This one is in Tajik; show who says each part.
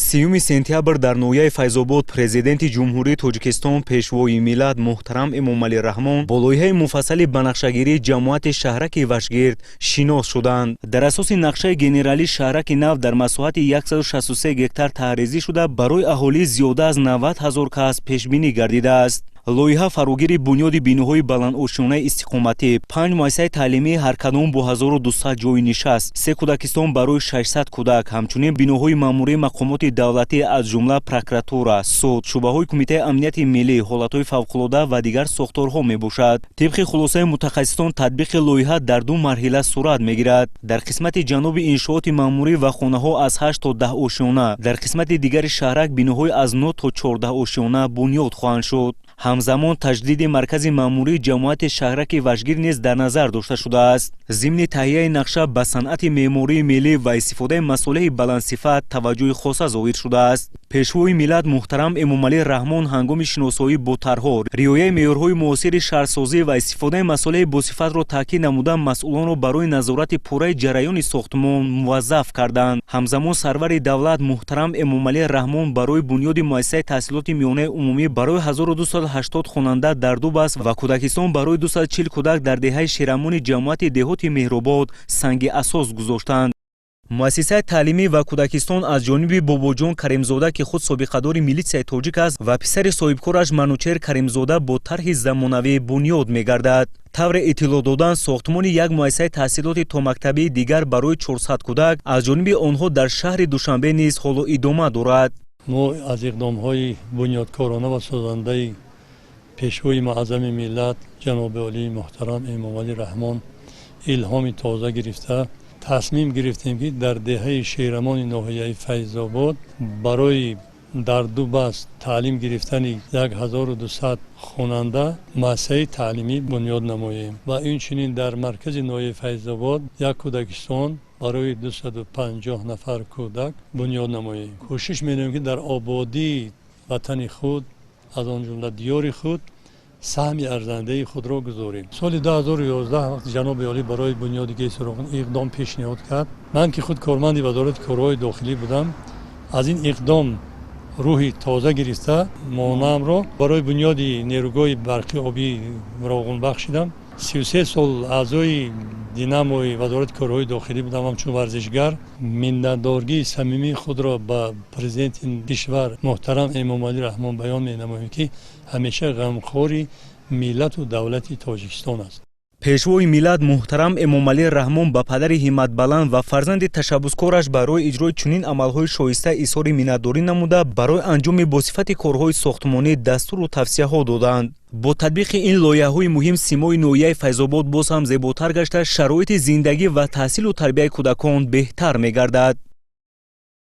Speaker 1: 30 сентябр дар ноҳияи Файзобод Президенти Ҷумҳурии Тоҷикистон, Пешвои миллат муҳтарам Эмомалӣ Раҳмон бо лоиҳаи муфассали банақшагирии ҷамоати шаҳраки Вашгирд шинос шуданд. Дар асоси нақшаи генералӣ шаҳраки нав дар масоҳати 163 гектар таҳрезӣ шуда, барои аҳолӣ зиёда аз 90 ҳазор кас пешбинӣ гардидааст. Лоиҳа фарогири бунёди биноҳои баландошёнаи истиқоматӣ, панҷ муассисаи таълимӣ, ҳар кадом бо 1200 ҷойи нишаст, се кӯдакистон барои 600 кӯдак, ҳамчунин биноҳои маъмурии мақомоти давлатӣ, аз ҷумла прокуратура, суд, шӯъбаҳои Кумитаи амнияти миллӣ, ҳолатҳои фавқулода ва дигар сохторҳо мебошад. Тибқи хулосаи мутахассисон, татбиқи лоиҳа дар ду марҳила сурат мегирад. Дар қисмати ҷануби иншооти маъмурӣ ва хонаҳо аз 8 то 10 ошёна, дар қисмати дигари шаҳрак биноҳои аз 9 то 14 ошёна бунёд хоҳанд шуд. Ҳамзамон таҷдиди маркази маъмурии ҷамоати шаҳраки Вашгир низ дар назар дошта шудааст. Зимни таҳияи нақша ба санъати меъмории миллӣ ва истифодаи масолеҳи баландсифат таваҷҷӯҳи хоса зоҳир шудааст. Пешвои миллат муҳтарам Эмомалӣ Раҳмон ҳангоми шиносоӣ бо тарҳҳо риояи меъёрҳои муосири шаҳрсозӣ ва истифодаи масолеҳи босифатро таъкид намуда, масъулонро барои назорати пурраи ҷараёни сохтмон муваззаф карданд. Ҳамзамон сарвари давлат муҳтарам Эмомалӣ Раҳмон барои бунёди муассисаи таҳсилоти миёнаи умумӣ барои 1280 хонанда дар ду баст ва кӯдакистон барои 240 кӯдак дар деҳаи Шерамони ҷамоати деҳоти Меҳробод санги асос гузоштанд. Муассисаи таълимӣ ва кӯдакистон аз ҷониби Бобоҷон Каримзода, ки худ собиқадори милитсияи тоҷик аст, ва писари соҳибкораш Манучер Каримзода бо тарҳи замонавӣ бунёд мегардад. Тавре иттилоъ доданд, сохтмони як муассисаи таҳсилоти томактабии дигар барои 400 кӯдак аз ҷониби онҳо дар шаҳри Душанбе низ ҳоло идома дорад.
Speaker 2: Мо аз иқдомҳои бунёдкорона ва созандаи Пешвои муаззами миллат, ҷаноби олии муҳтарам Эмомалӣ Раҳмон илҳоми тоза гирифта, тасмим гирифтем, ки дар деҳаи Шерамони ноҳияи Файзобод барои дар ду баст таълим гирифтани 1200 хонанда муассисаи таълимӣ бунёд намоем ва инчунин дар маркази ноҳияи Файзобод як кӯдакистон барои 250 нафар кӯдак бунёд намоем. Кӯшиш менамоем, ки дар ободии ватани худ, аз он ҷумла диёри худ, саҳми арзандаи худро гузорем. Соли 2011, вақти ҷаноби олӣ барои бунёди ГЭСи Роғун иқдом пешниҳод кард, ман, ки худ корманди Вазорати корҳои дохилӣ будам, аз ин иқдом рӯҳи тоза гирифта, монаамро барои бунёди нерӯгоҳи барқи обии Роғун бахшидам. 33 сол аъзои Динамои Вазорати корҳои дохилӣ будам. Ҳамчун варзишгар миннатдоргии самимии худро ба Президенти кишвар муҳтарам Эмомалӣ Раҳмон баён менамоем, ки ҳамеша ғамхори миллату давлати Тоҷикистон аст.
Speaker 1: Пешвои миллат муҳтарам Эмомалӣ Раҳмон ба падари ҳимматбаланд ва фарзанди ташаббускораш барои иҷрои чунин амалҳои шоиста изҳори миннатдорӣ намуда, барои анҷоми босифати корҳои сохтмонӣ дастуру тавсияҳо доданд. Бо татбиқи ин лоиҳаҳои муҳим симои ноҳияи Файзобод боз ҳам зеботар гашта, шароити зиндагӣ ва таҳсилу тарбияи кӯдакон беҳтар мегардад.